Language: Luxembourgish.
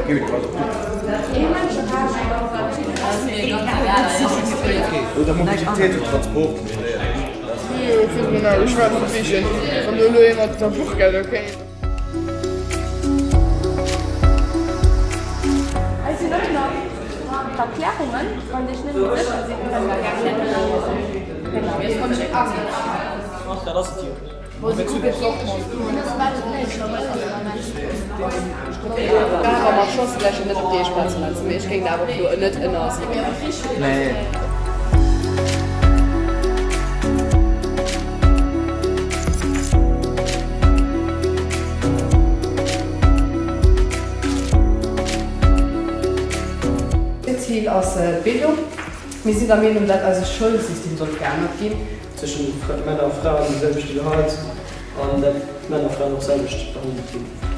Oder Mobilitéit und Transport. Hei sinn och nach d'Erklärungen, wann Dir Iech net méi sécher sidd, kënnt Der gär Zil ass d'Bildung. Mir sinn der Meenung, dat eise Schoulsystem sollt geännert ginn. Zwëschen Männer a Fraen de selwechte Gehalt an dat Männer a Fraen och selwecht behandelt ginn.